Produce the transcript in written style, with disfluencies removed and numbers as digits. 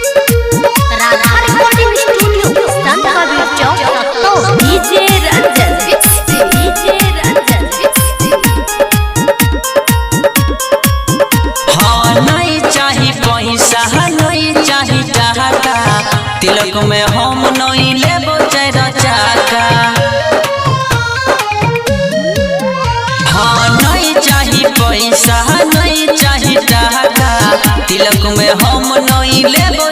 Radha recording studio Sant Kabir Chowk Sattaur. DJ Ranjan DJ Ranjan. हाँ नहीं चाही पैसा, नहीं चाही टाका, तिलक में हम नहीं लेबो चार चाका। हाँ नहीं चाही पैसा, नहीं चाही टाका, तिलक में हम नहीं लेबो